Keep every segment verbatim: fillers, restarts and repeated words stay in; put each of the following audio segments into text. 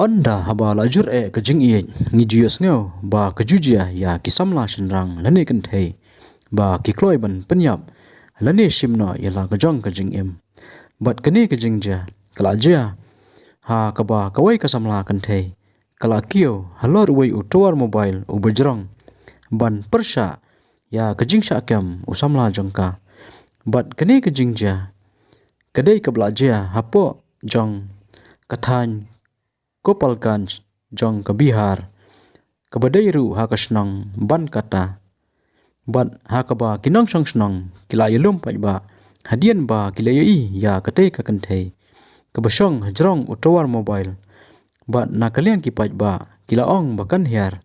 Ynda haba la jur eh ka jingïeit, ngi ju ïohsngew ba ka ju jia ïa ki samla shynrang lane kynthei ba ki kloi ban pynïap lane shim noh ïa la ka jong ka jingim. Bad kane ka jingjia ka la jia ha kaba kawei ka samla kynthei ka la kiew halor uwei u tower mobile uba jrong ban pyrshah ïa ka jingshah kem u samla jong ka. Bad kane ka jingjia ka dei kaba la jia hapoh jong ka thaiñ Gopalganj jong ka Bihar, kaba dei ruh ha ka shnong Banakata. Bad ha kaba ki nongshong shnong ki la ïalum paidbah hadien ba ki la ïohi ïa katei ka kynthei kaba shong hajrong u tower mobile. Bad na ka liang ki paidbah ki la ong ba kan hiar,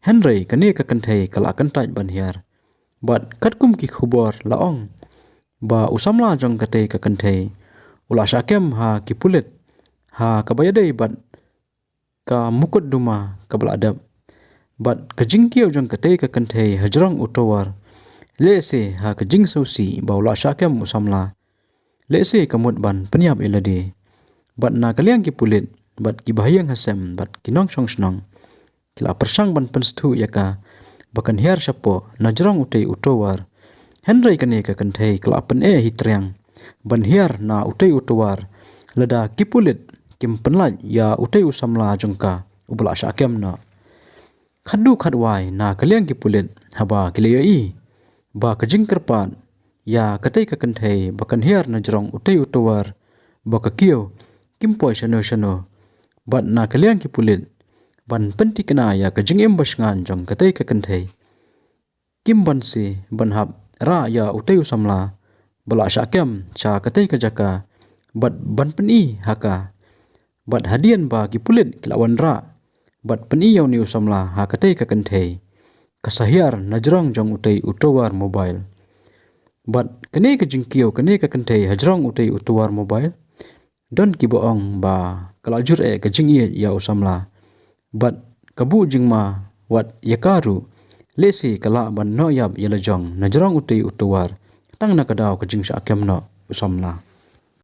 hynrei kane ka kynthei ka la kyntait ban hiar. Bad katkum ki khubor la ong ba u samla jong katei ka kynthei u la shah kem ha ki pulit ha kaba ïadei bad ka mukotduma kaba la dep. Bad ka jingkiew jong katei ka kynthei hajrong u tower, lehse ha ka jingsngewsih ba u la shah kem u samla, lehse ka mut ban pynïap ïa lade. Bad na ka liang ki pulit bad ki bahaïing hasem bad ki nongshong shnong ki la pyrshang ban pynsngewthuh ïa ka ba kan hiar shapoh najrong utei u tower. Hynrei kane ka kynthei ka la pyneh hi triang ban hiar na utei u tower lada ki pulit kim pynlait ïa utei u samla jong ka uba la shah kem noh. Khatduh khatwai na ka liang ki pulit haba ki la ïohi ba ka jingkyrpad ïa katei ka kynthei ba kan hiar najrong utei u tower ba ka kiew kim poi shano shano. Bad na ka liang ki pulit ban pyntikna ïa ka jingim ba shngaiñ jong katei ka kynthei, kim banse ban hap rah ïa utei u samla ba la shah kem sha katei ka jaka bad ban pyni ha ka. Bad hadien ba ki pulit ki la wanrah bad pyni ïa une u samla ha katei ka kynthei, ka sa hiar najrong jong utei u tower mobile. Bad kane ka jingkiew kane ka kynthei hajrong utei u tower mobile, don kiba ong ba ka la jur eh ka jingïeit ïa u samla. Bad ka buh jingma wat ïa ka ruh, lehse ka lah ban noh ïap ïa la jong najrong utei u tower tang na ka daw ka jingshah kem noh u samla.